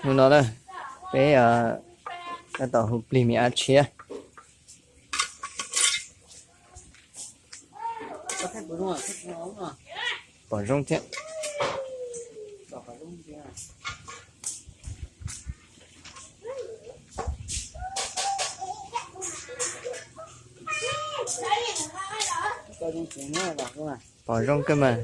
Hnub no na, peb tab tom hu plig me ab tshiab. Pom zoo thiab. Pom zoo kawg mas.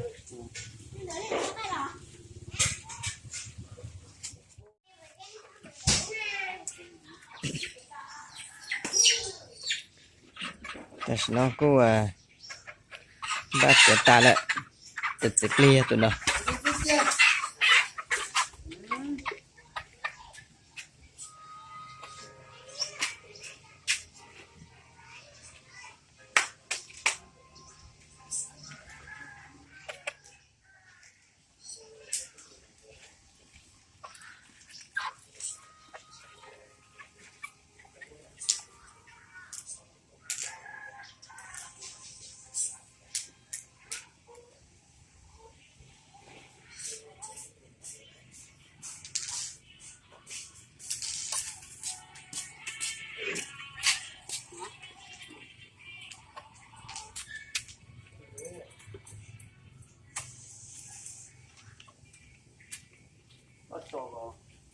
Tam sim no kuj npaj kuav tas lawm, tus txiv plig yog tus no.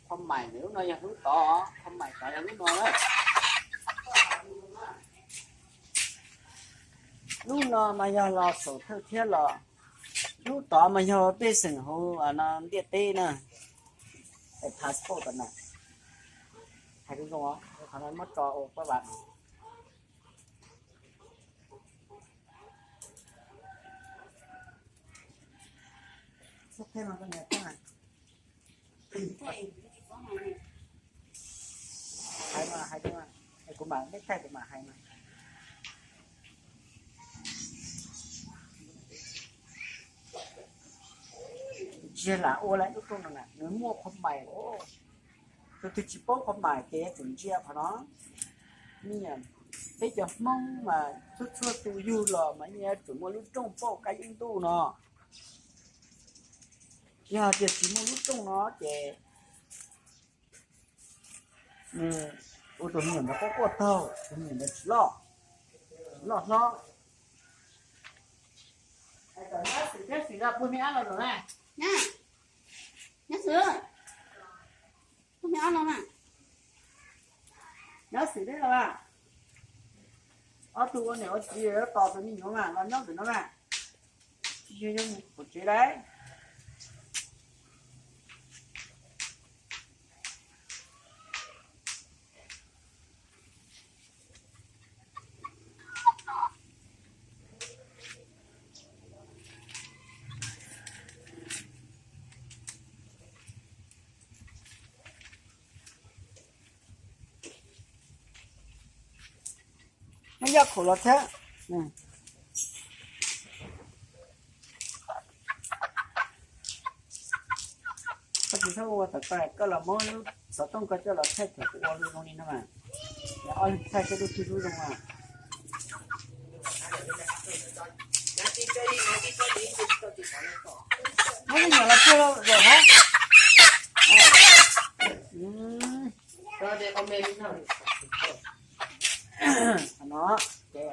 Qhov mais lub no yog lub tod, qhov mais tod yog lub no na. Lub no mas yog los saum thawj thiab los, lub tod mas yog pej xeem hauv no ntiaj teb na. Passport na, hais zoo zoo, qhov no muab tso ua pab vam. Hais mas hais, kuv mam, nej thaij kuv mam hais mas. Ntsia lam ua lawm lub rooj no na, nws muaj qhov mais. Tus twg tsis paub qhov mais ces yuav tsum ntsia qhov no. Peb cov Hmoob mas txhua txhua tus yug los mas yeej yuav tsum muaj lub rooj pauj kab yeeb ntuj no. Yog tias tsis muaj lub rooj no ces nws ua tus me nyuam ntawd quaj quaj taug, tus me nyuam ntawd tsis loj, tsis loj hlob. Nyob xwm thiab xwm los puag me ab los zaum na. Nyob xwm, puag me ab los na. Nyob xwm thiab los, ob tug ua niam ua txiv tos tus me nyuam mas los nyob ntawm no mas. Tsis yog mus pum tsev lauj. Muab yoj khaum los thiab. Koj tsis txhob ua tawm koj, koj los muab lub xov tooj koj coj los thaij thaum kuv ua zoo zoo li no mas. Ob leeg thaij tej lub twg lub zoo mas. Muab lub nyuam los puag zaum hab. No, ces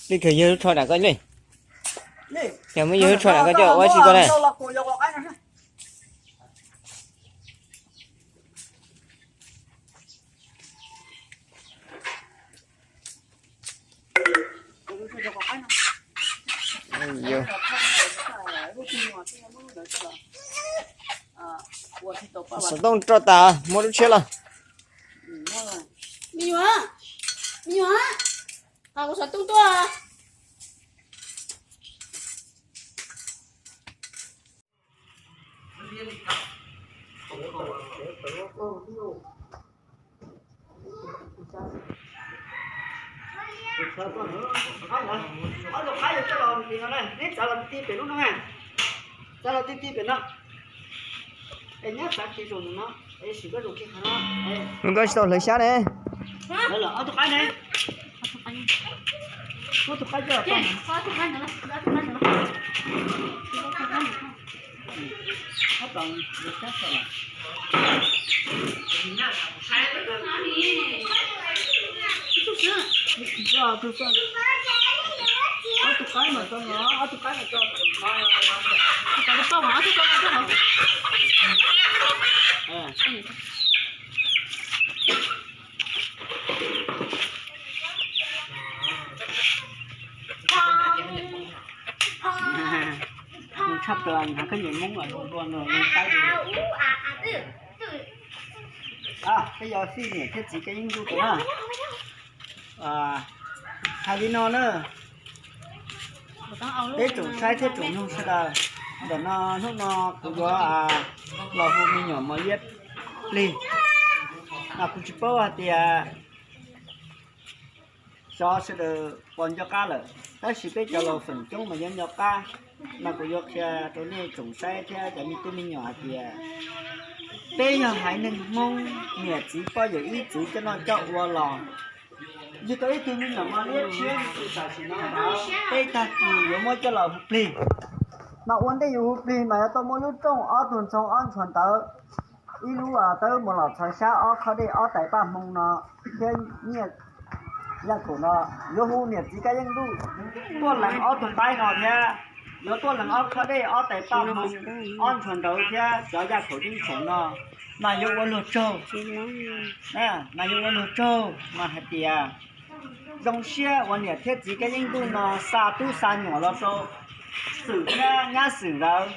Li khaws yawg lub tsho nram koj li. Yog muab yawg lub tsho nram koj coj ua si koj na. Xov tooj roj tas, muab lub tshiab los. Me nyuam, me nyuam, kuv xov tooj tuaj. Ob tug qab yog coj los tim no na, neb txav los ti ti pem lub no na. Txav los ti ti pem no. Nkawd tsis tau hlawv xyab ne. Tshaj plaws, koj nyiam Hmoob los dua nws saib. Peb yuav fij niam thiab txiv Kab Yeeb Ntuj tus na. Hais li no na, peb tsoom saib thiab tsoom mloog sawv daws, ntawm no hnub no kuv yuav los hu me nyuam mos liab plig, mas kuv tsis paub hais tias xyov sawv daws puas nco qab lawm, tab sis peb cov laus feem coob mas yuav nco qab. Mas kuv yuav qhia rau nej tsoom saib thiab cov me tub me nyuam hais tias peb yog haiv neeg Hmoob, niam txiv poj yawm ib txwv coj noj coj ua los yug tau ib tug me nyuam mos liab tshiab, tam sim no peb tag kis yuav muab coj los hu plig. Mas ua ntej yus hu plig mas yuav tau muaj lub rooj ob tug ntxoog ob ntshua ntawv, ib lub tawb mus los txhawv xyab, ob khob dej, ob tais paj hmoo no thiab nyiaj yaj khaum no, yuav hu niam txiv Kab Yeeb Ntuj tuaj lees ob tug qaib no thiab yuav tuaj lees ob khob dej, ob tais paj hmoo, ob ntshua ntawv thiab cov yaj khaum dib tshaum no, mas yuav ua luag tsaug. Mas yuav ua luag tsaug mas hais tias zoo siab uas niam thiab txiv Kab Yeeb Ntuj no xa tub xa nyuam los rau Xwm thiab nyab Xwm nkawd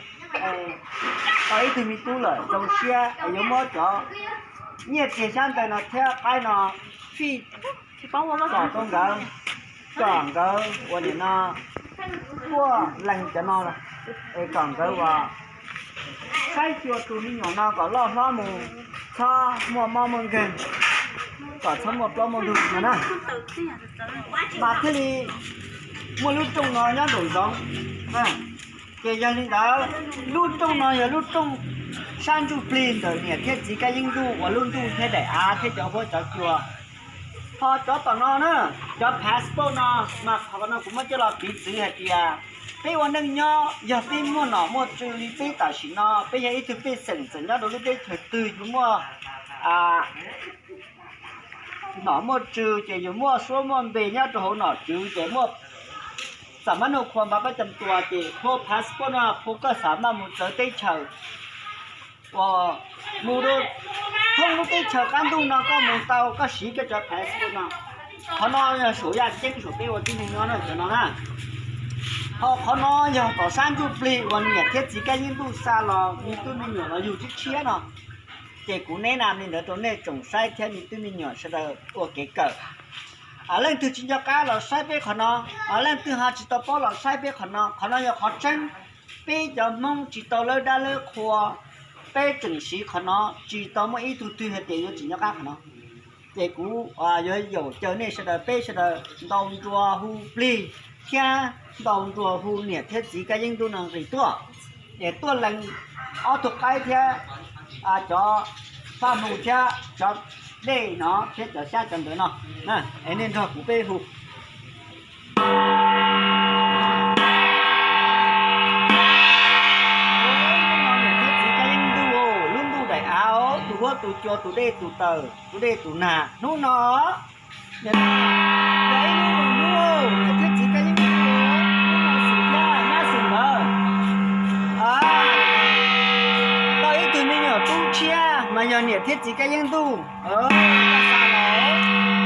tau ib tug me tub lawm, zoo siab es yuav muab cov nyiaj txiag xyab ntawv no thiab qaib no fij kom rau nkawd, kom nkawd uas nim no tuaj lees cov no, es kom nkawd uas saib xyuas tus me nyuam no kom loj hlob mus, txhob muaj mob muaj nkeeg, kom txhob muaj plaub muaj ntug no na. Mas thiaj li muaj lub rooj no nyob nraum zoov. Ces yog li ntawd, lub rooj no yog lub rooj sab ntsuj plig ntawm niam thiab txiv Kab Yeeb Ntuj uas lub ntuj thiab daim av thiab cov huab cov cua. Ho cov tom no na, cov passport no, mas qhov no kuv muab coj los piv txwv hais tias peb ua neej nyob yog peb muaj nom muaj tswv li peb tam sim no, peb yog ib tug pej xeem txawm nyob rau lub teb chaws twg yuav muaj nom muaj tswv ces yuav muaj suab muaj npe nyob rau hauv nom tswv ces muaj xam mab nuj khua npab pab cam tua ces phua passport no phua koj xam maj mus txawv teb chaws uas mus rau thoob lub teb chaws qab ntuj no koj mus tau koj siv koj cov passport no. Qhov no yog saum yaj ceeb saum peb ua tib neeg nyob no cov no na. Ho qhov no yog tom sab ntsuj plig uas niam thiab txiv Kab Yeeb Ntuj xa los me tub me nyuam los yug tshiab tshiab no. Ces kuv neb na li ntawd rau nej tsoom saib thiab me tub me nyuam sawv daws ua kev kawm. Leej twg tsis nco qab los saib peb qhov no, leej twg ho tsis tau paub los saib peb qhov no, qhov no yog qhov tseeb. Peb cov Hmoob tsis tau lawb dab lawb qhua, peb tseem siv qhov no, tsis tau muaj ib tug twg hais tias yuav tsis nco qab qhov no. Ces kuv yuav yaum caw nej sawv daws peb sawv daws ntaus nruas hu plig thiab ntaus nruas hu niam thiab txiv Kab Yeeb Ntuj no nqis tuaj, es tuaj lees ob tug qaib thiab cov paj hmoo thiab cov dej no thiab cov xyab cov ntawv no. Es nej nrog kuv peb hu. Niam thiab txiv Kab Yeeb Ntuj, lub ntuj daim av, tus huab tus cua, tus dej tus taws, tus dej tus nag, hnub no yog ib hnub hnub, niam thiab txiv Kab Yeeb Ntuj, hnub no Xwm thiab nyab Xwm lawv tau ib tug me nyuam tub tshiab mas yog niam thiab txiv Kab Yeeb Ntuj xa los,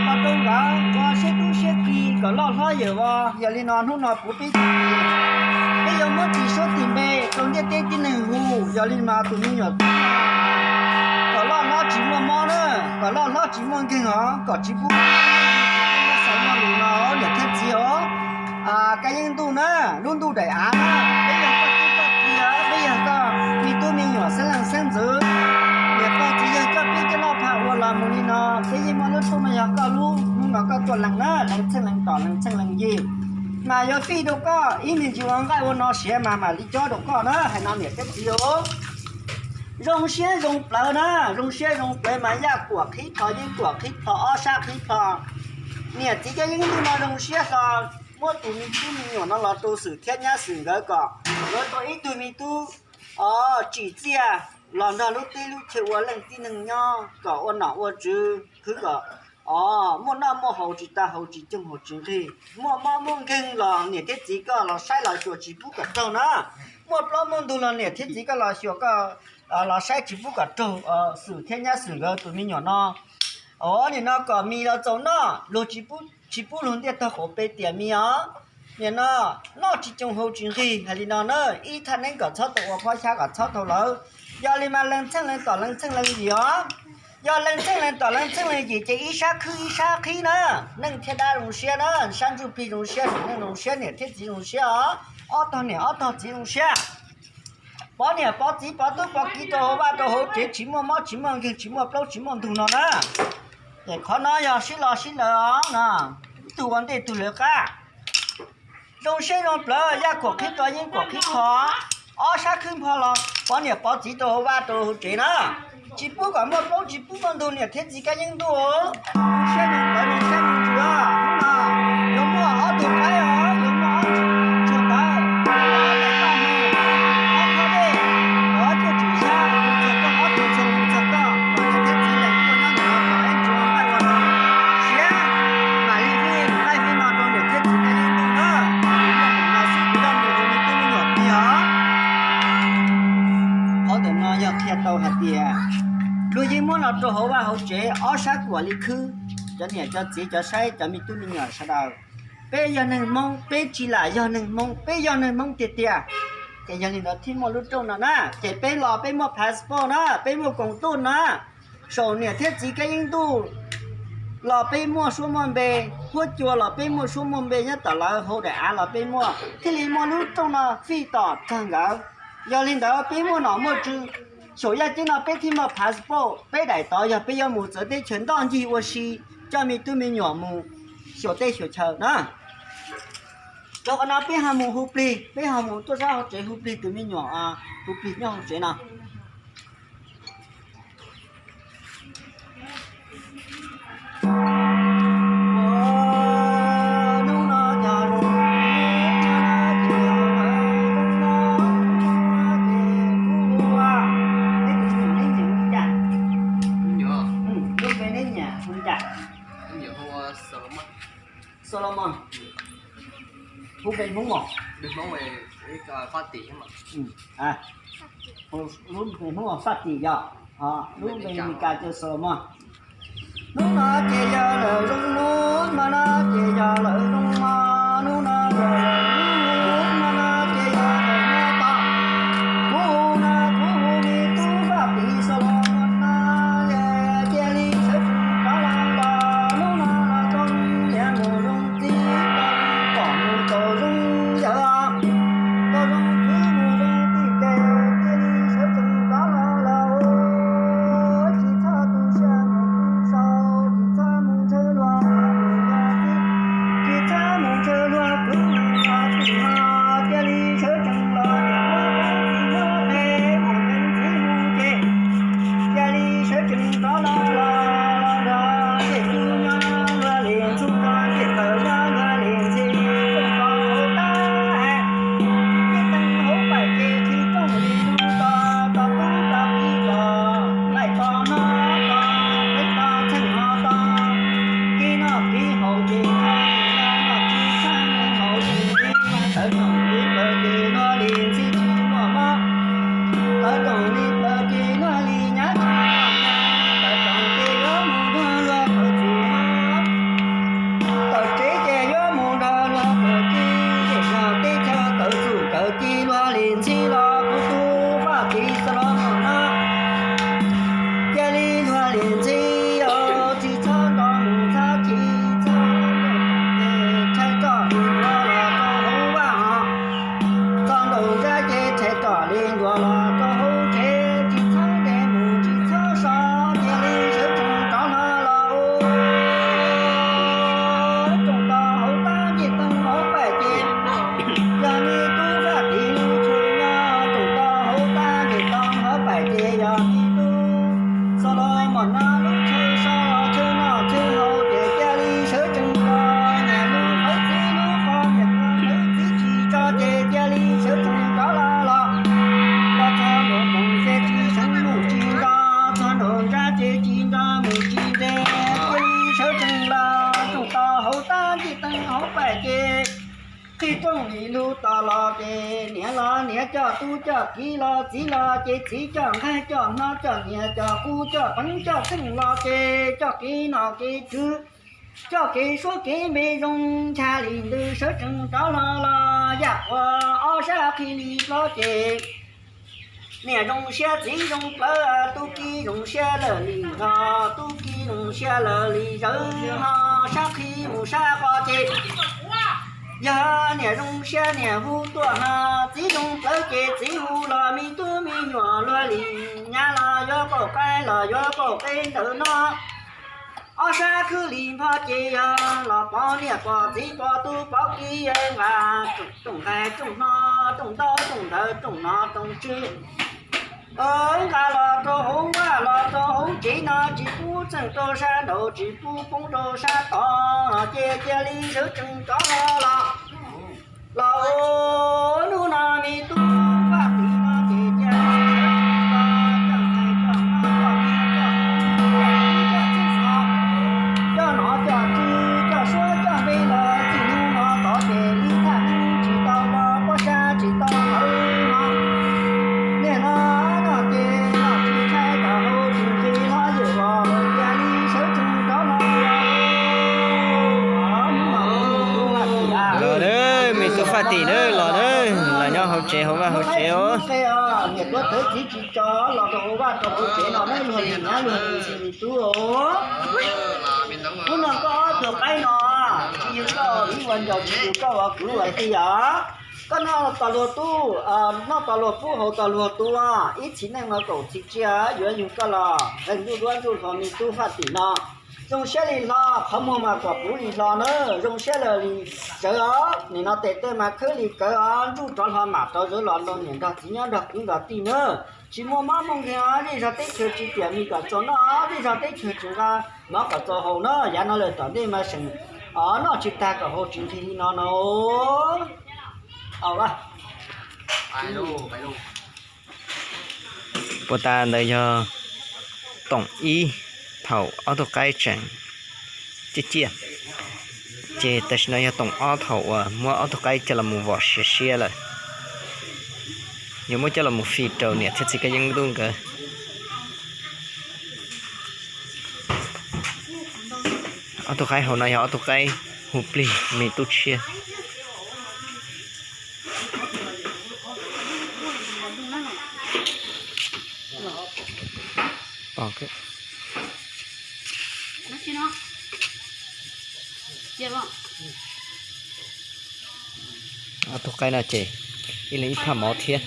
los rau nkawd ua siab tub siab ki kom loj hlob yawm vos. Yog li no hnub no puav peb, peb yuav muab tis suab tis npe rau ntiaj teb tib neeg hu. Yog li mas tus me nyuam tub kom loj hlob tsis muaj mob na, kom loj hlob tsis muaj nkeeg os, kom tsis pub xav muaj lus no niam thiab txiv os. Kab Yeeb Ntuj na, lub ntuj daim av na, peb yog koj tub koj ki, peb yog koj me tub me nyuam xeeb leej xeeb ntxwv. Niam pog txiv yawg coj peb coj noj pha ua los mus li no, peb yeej muaj lub rooj no yog koj lub, hnub no koj tuaj lees na, lees txheej lees tom lees txheej lees yig, mas yuav fij rau koj ib me ntsis ua nqaij ua no siav mas mam li cob rau koj na, hais no niam thiab txiv os. Zoo siab zoo plawv na, zoo siab zoo plawv mas yaj kuam qhib plho, yeeb kuam qhib plho, ob sab qhib plho. Niam txiv Kab Yeeb Ntuj no zoo siab hlo, muab tus me tub me nyuam no los rau Xwm thiab Nyab Xwm nkawd kom nkawd tau ib tug me tub tsim txiaj los nrog lub teb lub chaw ua leej tib neeg nyob kom ua nom ua tswv, khwv kom muaj noj muaj haus tsis tas, haus tsis coog haus tsis nqig, muaj mob muaj nkeeg los niam thiab txiv koj los saib los xyuas tsis pub kom raug na. Muaj plaub muaj ntug los niam thiab txiv koj los xyuas, koj los saib tsis pub kom raug Xwm thiab Nyab Xwm nkawd tus me nyuam no. Nim no kom mis los txaus noj, luag tsis pub luag ntiaj teb qhuav peb tiam mis os. Nim no noj tsis coog haus tsis nqig hais li no na, ib thaj neeb kom txhob tau ua phob xyab kom txhob tau lawv. Yog li mas leej txheej leej tom leej txheej leej yim os. Yog leej txheej leej tom leej txheej leej yim ces ib sab khwb ib sab qhib na. Neej thiab dab zoo siab na, sab ntsuj plig zoo siab, neej zoo siab, niam thiab txiv zoo siab os. Ob tog niam ob tog txiv zoo siab. Pov niam pov txiv pov tub pov kiv rau hauv vaj rau hauv tsev, tsis muaj mob tsis muaj nkeeg, tsis muaj plaub tsis muaj ntug no na. Ces qhov no yog sib lo sib lawv os no, ib tug ua ntej ib tug lawv qab. Zoo siab zoo plawv, yaj kuam qhib plho, yeeb kuam qhib plho, ob sab khwb npho los pov niam pov txiv rau hauv vaj rau hauv tsev na. Tsis pub kom muaj plaub tsis pub muaj ntug, niam thiab txiv Kab Yeeb Ntuj. Zoo siab zoo plawv, zoo siab zoo ntsws, hnub no yuav muaj ob tug qaib os, yuav muaj ob tsuag tawv, ob tug qaib, ob khob dej, ob tug tsuag xyab, txog koj ob tug txog, txog koj, niam thiab txiv leej muaj nyob ntawd, kom ib tsuag qaib ua no siab, mam li hlub qaib hlub no rau niam thiab txiv Kab Yeeb Ntuj na. Muaj mus no xwb, kuv coj mus hu me tub me nyuam plig os. Qhov ntawm no yog qhia tau hais tias luag yeej muab los rau hauv vaj hauv tsev ob sab kuam li khwb, cov niam cov txiv cov saib cov me tub me nyuam sawv daws. Peb yog neeg Hmoob, peb tsis lam yog neeg Hmoob, peb yog neeg Hmoob tiag tiag. Ces yog li ntawd thiaj muaj lub rooj no na, ces peb los peb muaj passport na, peb muaj koom tuj na, saum niam thiab txiv Kab Yeeb Ntuj los peb muaj suab muaj npe, huab cua los peb muaj suab muaj npe, nyob tom lawv hauv daim av los peb muaj, thiaj li muaj lub rooj no fij tom kawg nkawd. Yog li ntawd peb muaj nom muaj tswv, xyaum yaj ceeb no peb thiaj muaj passport, peb daim tod yog peb yuav mus txawv teb chaws ntoj ncig ua si, coj me tub me nyuam mus xyuas teb xyuas chaw na. Rau qhov no peb ho mus hu plig, peb ho mus tuaj sab hauv tsev hu plig tus me nyuam, hu plig nyob hauv tsev no. Lub npe neb nyiam hu li cas? Solomon. Hu npe Hmoob os? Lub npe Faj Tim yog, lub npe Meskas ces Solomon. Hnub no ces yog lawm zoo hnub, hmo no ces yog lawm zoo hmo, hnub no yog lawm zoo hnub, hmo no ces yog lawm hmo tom. Kuv hu no kuv hu me tub Faj Tim Solomon no, cia li sawv tsees rov los los, hnub no los zoo niam mus zoo txiv, tau zoo pom mus tau zoo yawm, tau zoo khwv mus zoo tij ces, cia li sawv tsees rov los los, tsis txhob tu siab mus tu sau, tsis txhob mus ntshaw luag mus yog txiv, tsis txhob mus ntshaw luag kwv mus yog tij no, cia li sawv tsees los niam muab txiv muab qe, mus nkees txiv mus ces, cia li sawv tsees rov los los los, ces tub nyob luag li ntxhub, ces tawv nyob luag li ntxhi, rooj tau hauv tab, ces teev hauv paim ces qhib rooj li lub to, to tub to qhib to, laij to no to, peb to txheej no to, kib noj kib haus ces, noj tsis tshaj mus haus tsis, tawv rooj li plaws ces luag li ntxhi tsis muaj mob, tawv rooj li plaws ces luag li nyab tsis muaj nyab, tawv rooj Mom no lub chaw so chaw noj chaw haus ces cia li sawv tsees los, niam lub qhov txiv lub qhov niam lub qhov txiv tsis tso ces cia li sawv tsees rov los los. Los txog nraum zoov ces tsis seev mus tsis nto, txog nraum nrab ces tsis nto mus tsis nte, cia li sawv tsees los tsoom tau hauv tag ncej teeb hauv paj ces qhib rooj li lug tos los ces niam los niam coj tub coj kiv los txiv los ces txiv coj nqaij coj hnob coj nyias coj qub coj peev coj txeej los ces coj kev nom kev tswv, coj kev suab kev npe zoo ncha li ntws sawv tsees rov los los yam qhuav ob sab qhib li plob ces niam zoo siab txiv zoo plawv, tub ki zoo siab lawm li nrog, tub ki zoo siab lawm li zawv ho sab qhib mus sab qo ces yog niam zoo siab niam hu tuaj ho txiv zoo plawv ces txiv hu los me tub me nyuam luag li nyab los yuav pauj qaib los yuav pauj qe ntawm no. Ob sab khwb li npho ces yog los pov niam pov txiv pov tub pov ki nqa rooj nqaij rooj hnob rooj ntaub rooj ntawv rooj nom rooj tswv, nqa los rau hauv vaj los rau hauv tsev no tsis pub txeej rau sab nraud tsis pub poob rau sab tod ces cia li sawv tsees rov los los. Los hnub no me tub vaj tim no ces cia li sawv tsees los coj nqaij coj hnob coj nyias coj qub coj txeej xov, coj nom coj tswv coj suab coj npe los txij hnub no tod ces ib thaj neeb tsis tau los pob sab tsis tau hawv no. Niaj no no ces noj tsis tshaib taug hau tsis nqhis hlob yawm los cia li sawv tsees rov los. Los nawb, me tub Faj Tim nawb, los nawb, los nyob hauv tsev hauv vaj hauv tsev os. Niam tuav thawv txiv tsis tso los rau hauv vaj rau hauv tsev no nawb, luag li nyab luag li txiv li tub os. Hnub no koj ob tug qaib no, tsis yog koj ib ua ncaus tsis yog koj ua kwv ua tij os. Koj noj tos luag tub, noj tos luag pub haus tos luag tu, ib txhis neej no kaum txhis tsiaj yuav yug koj los nqeeg ntuj duab ntuj hlo me tub Faj Tim no. Zoo siab li hlo, qhov muag mas kom puv li hlo na, zoo siab lawm li sawv os, nim no tes tej mas khwb li kawv os, ntsuj rov hlo mam rov zawv los nrog niam nrog txiv nyob nrog kwv nrog tij na. Tsis muaj mob muaj nkeeg os, zej zog teb chaws tsis tiam mis kom txaus noj, zej zog teb chaws tsis nqa mov kom txaus haus na, yav no lawm tom ntej mas seem os noj tsis tag kom haus tsis nqhis li no no. Puas tas ntawd yog toom ib thaum ob tug qaib tseem ciaj ciaj, ces tam sim no yog toom ob thaum uas muab ob tug qaib coj los mus vom siav siab lawm. Yuav muab coj los mus fij rau niam thiab txiv Kab Yeeb Tub nkawd. Ob tug qaib hauv no yog ob tug qaib hu plig me tub tshiab. Ob tug qaib no ces ib leeg ib phaj mov thiab.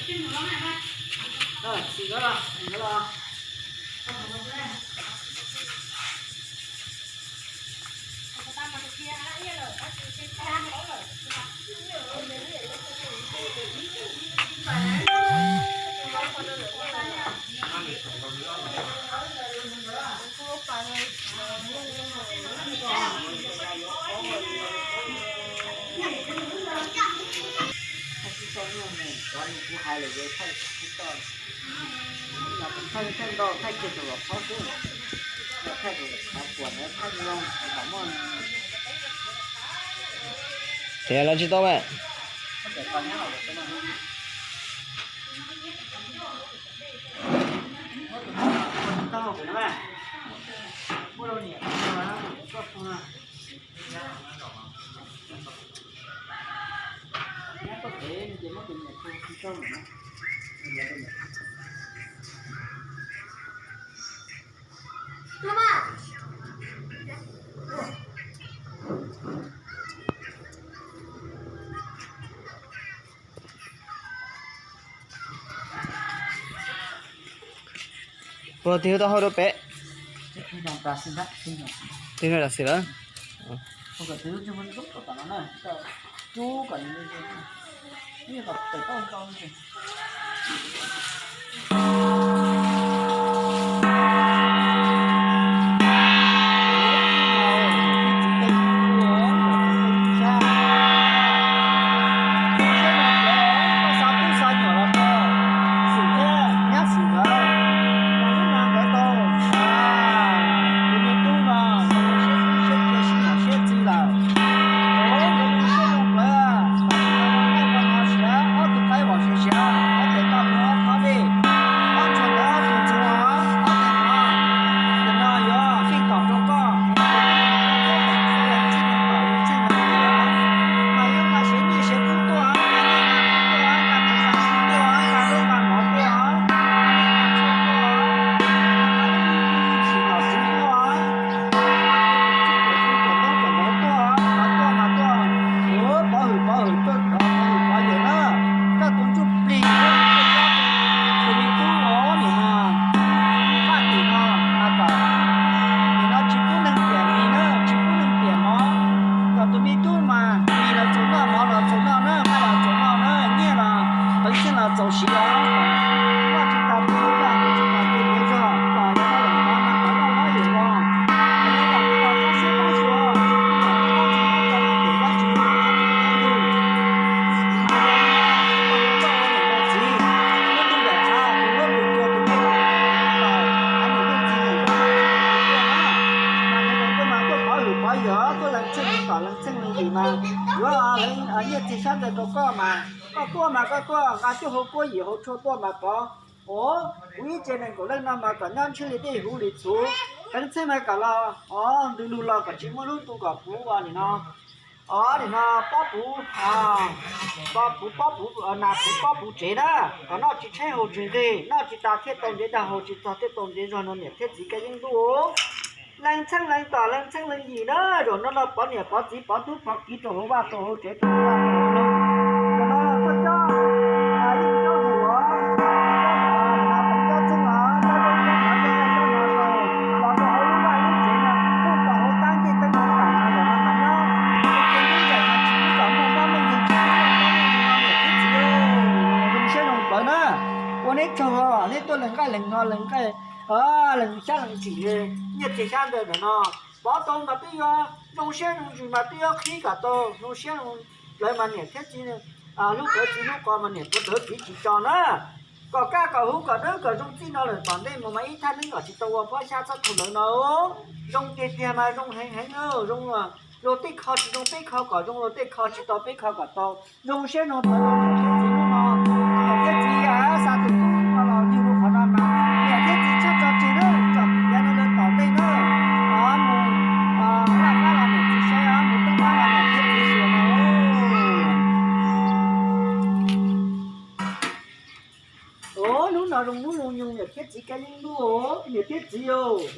Ces los tsis tau mas. Puas tig tau hau rau pem? Tig rau Brazil lawm. Leej txheej leej yim mas yuav nyiaj txiag sab ntawd rau koj mas koj tuaj mas koj tuaj nqa cuaj hauv kuab yim hauv tshuaj tuaj mas pov. Ua kuv ib tsev nees nkaum leej no mas kom nyob ntsib li dej huv li txhuv, teev txheej mas kom los ntws lug los kom tsis muaj lub ntu kom puv ua nim no. Ua nim no pob puv, pob puv, pob puv, nas puv pob puv tsev na, kom noj tsis tshaib haus tsis nqig, noj tsis tas thiaj tau ntev dag, haus tsis txog thiaj tau ntev zog no niam thiab txiv kab yeeb ntuj. Leej txheej leej tom leej txheej leej yim na, zaum no no pov niam pov txiv pov tub pov kiv rau hauv vaj rau hauv tsev rau hauv vaj rau hauv loog. Zaum no tuaj coj ib tug coj hum os, coj hum os, peem coj txheej os, coj lub coj hum coj coj no rau los rau hauv lub vaj lub tsev no, tuaj rau hauv tab ncej teeb tab tam no zaum no mas nyob ua ke lub ncaim no tsis pub kom muaj mob muaj nkeeg, tsis pub kom muaj mob muaj nkeeg no niam thiab txiv. Zoo siab zoo plawv na, ua neb tsaug os, neb tuaj lees nqaij lees no lees nqaij, lees xyab lees ntsim, nyiaj txiag xyab ntawv ntawm no pov tau mas twb yuav zoo siab zoo ntsws mas twb yuav qhib kom tau zoo siab zoo plawv mas niam thiab txiv, hlub plawv txiv hlub qos mas niam puav rawv txiv tsis tso na. Kom kaj kom huv kom dawb kom zoo txij no lawm tom ntej mus mas ib thaj neeb kom tsis tau ua pob xyab txhob khaus ntawv no. Zoo tiag tiag mas zoo heev heev, zoo luag tej kho tsis zoo peb kho kom zoo, luag tej kho tsis tau peb kho kom tau. Zoo siab zoo plawv rau niam thiab txiv hnub no, niam thiab txiv xa tus tub no los yug rau qhov no mas niam thiab txiv tshaj tso tseg na, tsom yav no lawm tom ntej na, mus laj fab los niam txiv saib, mus toob fab los niam thiab txiv xyuas no. Hnub no zoo hnub zoo nyoog niam thiab txiv kab yeeb ntuj, niam thiab txiv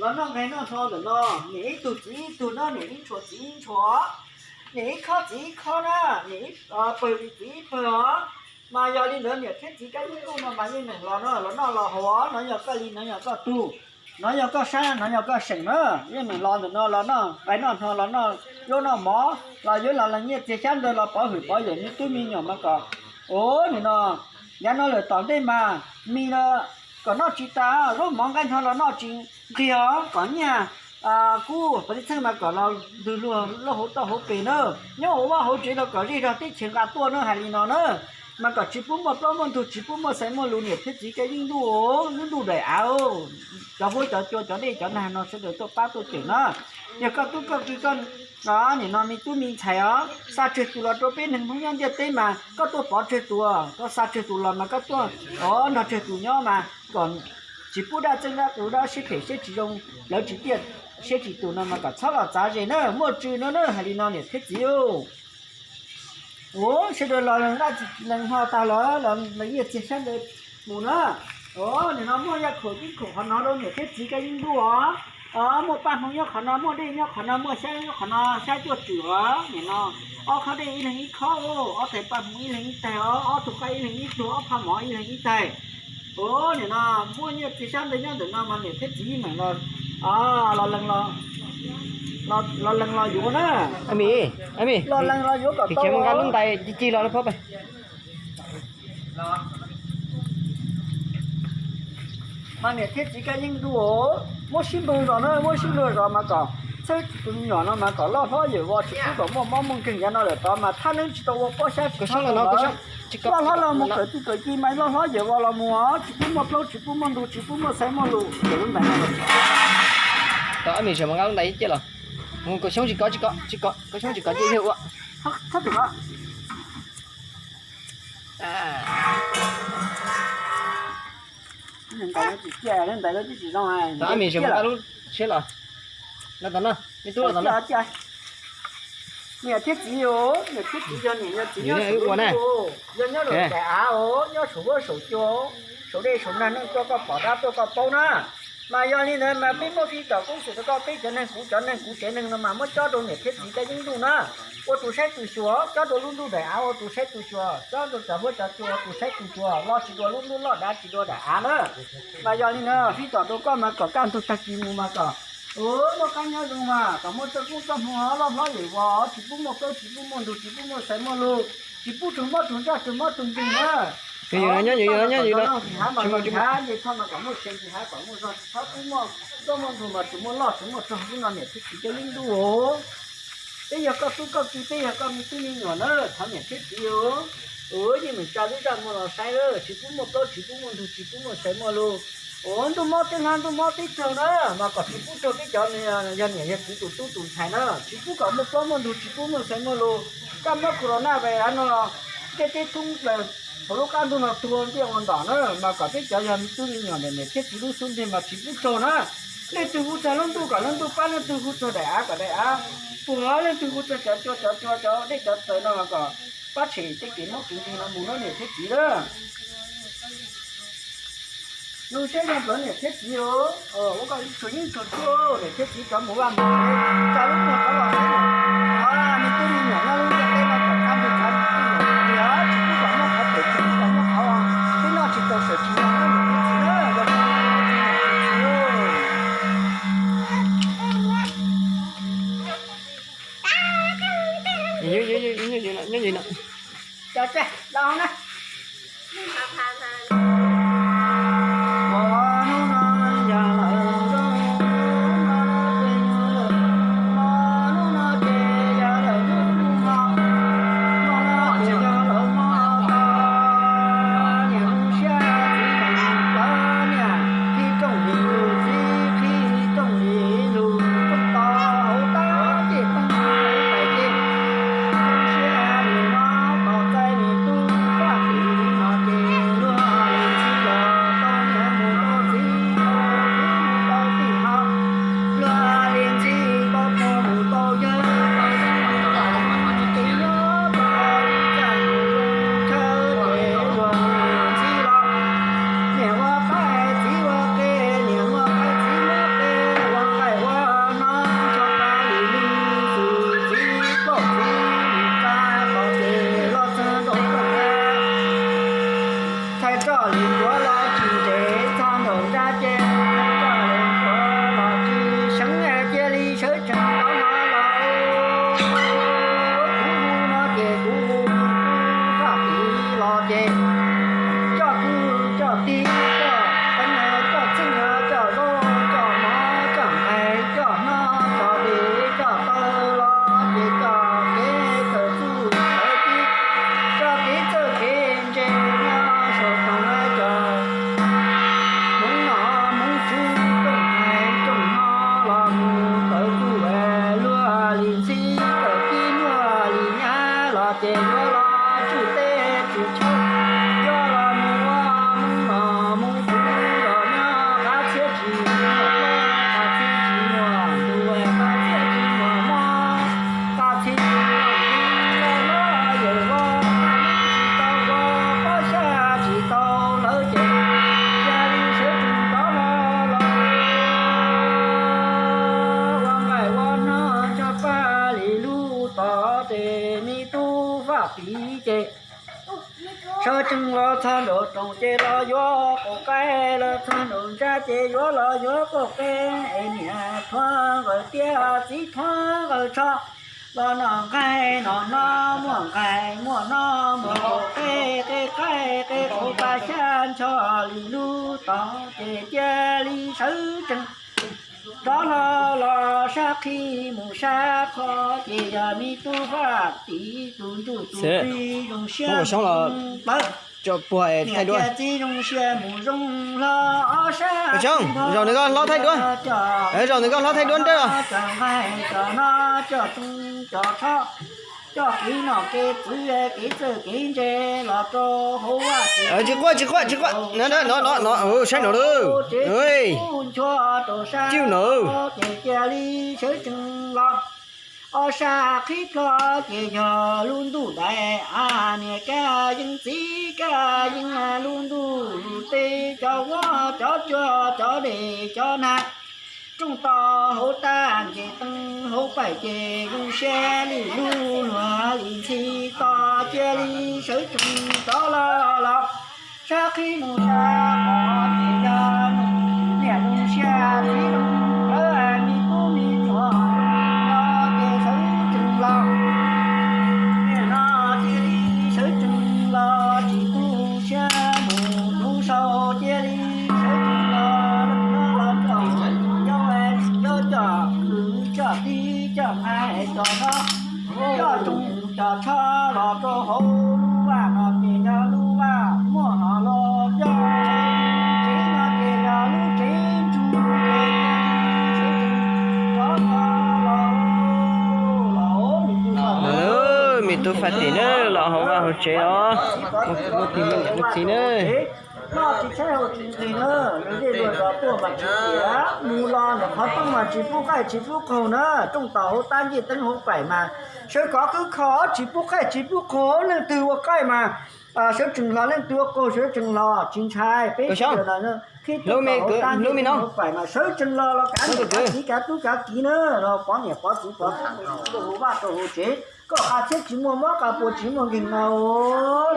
los noj nqaij noj hno ntawm no, niam ib tug txiv ib tug na, niam ib ntshua txiv ib ntshua, niam ib khob txiv ib khob na, niam ib pawg txiv ib pawg os. Mas yog li ntawd niam thiab txiv kab yeeb ntuj no mas yeej meem los no los noj los haus os, no yog koj li, no yog koj tug, no yog koj sab, no yog koj seem na, yeej meem los ntawm no los noj nqaij noj hno los noj zaub noj mov los yuav los lees nyiaj txiag xyab ntawv los pov hwm pov yawm me tub me nyuam mas kom, ua nim no, yav no lawm tom ntej mas mis no kom noj tsis tas, zaub mov nqaij hno los noj tsis nqig os, kom nyiaj kub pov txheej mas kom los ntws luag lub hauv toj hauv pes na, nyob hauv vaj hauv tsev los kom zej zog teb chaws nqa tuaj na, hais li no na. Mas kom tsis pub muaj plaub muaj ntug, tsis pub muaj xaiv muaj lus niam thiab txiv kab yeeb ntuj, lub ntuj daim av, cov huab cov cua cov dej cov nag no sawv daws tuaj pab tuaj cawm na. Yog koj tub koj ki koj, nim no me tub me ntxhais os, xa tsawg tus los rau peb neeg Hmoob nyob ntiaj teb mas koj tuaj pov tsawg tus, koj xa tsawg tus los mas koj tuaj nrog tsawg tus nyob mas kom tsis pub dab txeeb dab qus dab siab phem siab tsis zoo, lawv tsis tiaj siab tsis tus no mas kom txhob los txav ze na, muaj tswv no na, hais li no niam thiab txiv. Ua sawv daws los lees nqaij lees hno tag lawm los lees nyiaj txiag xyab ntawv mus na. Ua nim no muaj yaj khaum tib khaum qhov no rau niam thiab txiv kab yeeb ntuj os. Muaj paj hmoo nyob qhov no, muaj dej nyob qhov no, muaj xyab nyob qhov no, xyab cuaj tswm os nim no. Ob khob dej ib leeg ib khob, ob tais paj hmoo ib leeg ib tais os, ob tug qaib ib leeg ib tug, ob phaj mov ib leeg ib tais. Ua nim no muaj nyiaj txiag xyab ntawv nyob ntawm no mas niam thiab txiv meem los, los lees los yuav na. Los lees los yuav kom tau nqa lub ntais ci ci los pab. Mas niam thiab txiv kab yeeb ntuj, muab sib npog zos na, muab sib npog zos mas kom txhawb tus me nyuam no mas kom loj hlob yawm vos, tsis pub kom muaj mob muaj nkeeg yav no lawm tod mas thaj neeb tsis tau ua pob xyab tsis tau loj hlob los mus kawm txuj kawm ci mas loj hlob yawm vos los mus os, tsis pub muaj plaub tsis pub muaj ntug tsis pub muaj xaiv muaj lus. Tau ab me zos mas nqa lub ntais ci los, kaus xyoob tsis kov, tsis kov, tsis kov, kaus xyoob tsis kov ci yawg ua. Tau ab me zos mas nqa lub tsheb los, los tom no, me tub los tom no. Niam thiab txiv, niam thiab txiv yog niam yog txiv nyob saum lub ntuj, yog nyob saum daim av os, nyob saum huab saum cua, saum dej saum nag, neej tuaj koj pom, dab tuaj koj paub na. Mas yog li ntawd mas peb muab fij tom koob xwm rau koj, peb cov neeg kuv cov neeg kuv tsev neeg no mas muab cob rau niam thiab txiv kab yeeb ntuj na, ua tus saib tus xyuas, cob rau lub ntuj daim av ua tus saib tus xyuas, cob rau cov huab cov cua ua tus saib tus xyuas, loj tsis dua lub ntuj loj, dav tsis dua daim av na. Mas yog li ntawd fij tom rau koj mas kom kaj ntug tag kis mus mas kom muaj qab nyob zoo mas kom muaj txoj koob txoj hmoo loj hlob yawm vos, tsis pub muaj plaub tsis pub muaj ntug tsis pub muaj xaiv muaj lus, tsis pub tug mob tug ntsaj tug mob tug nkeeg na. Nyob nyob nyob nyob nyob nce thoj mas kom muaj tsev nce hav kom muaj zog, tsis txhob pub muaj txoj muaj ntug mas tsis muaj loj tsis muaj rog, peb no niam thiab txiv kab yeeb ntuj os. Peb yog koj tub koj ki, peb yog koj me tub me nyuam na, thov niam thiab txiv os. Ua yeej meem tsa lub zaj muag los saib lawm, tsis pub muaj plaub tsis pub muaj ntug tsis pub muaj xaiv muaj lus, Ua ntuj mob teb hlab ntuj mob teb raug na, mas kom tsis pub raug peb cov yog niam yog txiv tus tub tus ntxhais na, tsis pub kom muaj plaub muaj ntug, tsis pub muaj xeev muaj lus. Kab mob corona ve av no ntiaj teb thoob plaws hauv lub qab ntuj no tuag ntiaj ua ntom na, mas kom peb cov yog me tub me nyuam niam thiab txiv lub xub ntiag mas tsis pub raug na. Leej twg hu txog lub ntuj kom lub ntuj pab, leej twg hu txog daim av kom daim av puag, leej twg hu txog cov cua cov cua cov dej cov taws no mas kom pab tshem tej kev mob kev nkeeg no mus na niam thiab txiv na. Zoo siab zoo nplawg niam thiab txiv, ua koj tsuag yeeb tsuag tshuaj niam thiab txiv rov mus vaj mus tsev, tsa lub muag rov los saib, me tub me nyuam nyob lub ntiaj teb no kom txhob ntuj tshav ntuj ntiag, tsis pub kom muaj qhov phem, tsis pub kom muaj qhov tib noj tsis tau xwm tsis noj na niam thiab txiv na. Nyob ntsis no. Thaij roj li duav los tsis nres, txog nraum nrab ces thaij roj li duav los tsis seev, cia li sawv tsees rov los. Kuv hu no ces kuv hu, kuv hu txog tid los ces coj kwv coj tij, coj teev coj txheej, coj zaub coj mov, coj nqaij coj hnob, coj dej coj taw los ces coj kev kawm txuj kawm ci, coj kev txawj kev ntse nyob saum rooj, coj hmoov nom hmoov tswv, rooj nqaij rooj hnob los mus kawm txuj luag li ntxhi, kawm ci luag li nyab los ces yuav los tswj teb tswj chaw, yuav los mus ua hmoov nom hmoov tswv los nyob qab txhiab tsis muaj plaub, qab txhiab tsis muaj ntug, qab txhiab tsis muaj mob, qab txhiab tsis muaj ntug, los los yawm vog tsis tau ua, pob xya tsis tau lawv ces cia li sawv tsees rov los los ua nqaij ua hnob tshaj paj li lub tod ces me tub Faj Tiv ces sawv tsees los txog nraum rooj ces los yuav qaum qaib, los txog nraum nrab ces yuav los yuav qaum qaib, es niam thuam nqaij tiaj txiv thuam nqaij tsho, los noj nqaij noj hnob, muaj nqaij muaj hnob, muaj qaum qaib qaib qaib qaib qaum paj xya ncho li lub tod ces cia li sawv tsees rov los los sab qhib mus sab qho ces yog me tub Faj Tiv tus ntsuj tus txiv zoo siab mus tawv, niam thiab txiv zoo siab mus zoo hlo ob sab. Zaum nws koj hlob thaij duab, zaum nws koj hlob thaij duab nrab os. Cov nqaij cov hnob, cov rooj cov tsho, coj kev nom kev tswv kev txawj kev ntse los rau hauv vaj tsis quaj tsis quaj tsis quaj, no no no, saib no lawm, nchuav rau sab no ces cia li sawv tsees los. Ob sab qhib plho ces yog lub ntuj dais av, niam kaj yeej txiv kaj yeej, lub ntuj lub teb cov huab cov cua cov dej cov nag, rooj to hauv tag nce teeb hauv paim ces zoo siab li lub luag li ntxhi, tos cia li sawv tsees rov los los sab qhib mus sab qho ces yog niam zoo siab txiv zoo, lawv me tub me nyuam zoo los ces sawv tsees los. Niam no cia li sawv tsees los tsis tu siab mus, lub sau cia li sawv tsees los, los coj, coj, coj kwv coj tij coj nqaij coj hnob, coj rooj coj tsho los rau hauv lub vaj no ces yog lub vaj muaj hno los coj, tsev no ces yog Tub Faj Tim na, los hauv vaj hauv tsev os. Muaj tig muaj txiv na. Noj tsis tshaib hau tsis nqig na, luag zej luag zos tuaj mas tsis tiam, mus los ntawm qhov rooj mas tsis pub qaij tsis pub qaug na, rooj taus hauv tab ncej teeb hauv paim mas sawv kov khwb kho tsis pub qaij tsis pub qaug, leej twg ua qaij mas sawv tsees hlo, leej twg ua qaug sawv tsees hlo, tsis ntshai. Peb sawv daws no qhib rooj taus hauv tab ncej teeb hauv paim mas sawv tsees hlo los kav niam kav txiv kav tub kav kiv na, los pov niam pov txiv pov tub rau hauv vaj rau hauv tsev. Koj qab txhiab tsis muaj mob qab puas tsis muaj nkeeg no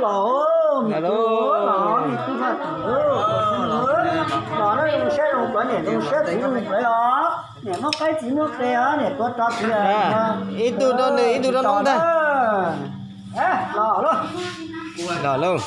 los, niam tub los, niam tub Faj Tim los, los na, zoo siab zoo plawv niam, zoo siab txiv zoo plawv os. Niam muab qaib txiv muab qe os, niam tuav rov txiv. Ib tug rau nws ib tug rau noob ntag. Los lauj. Los lauj.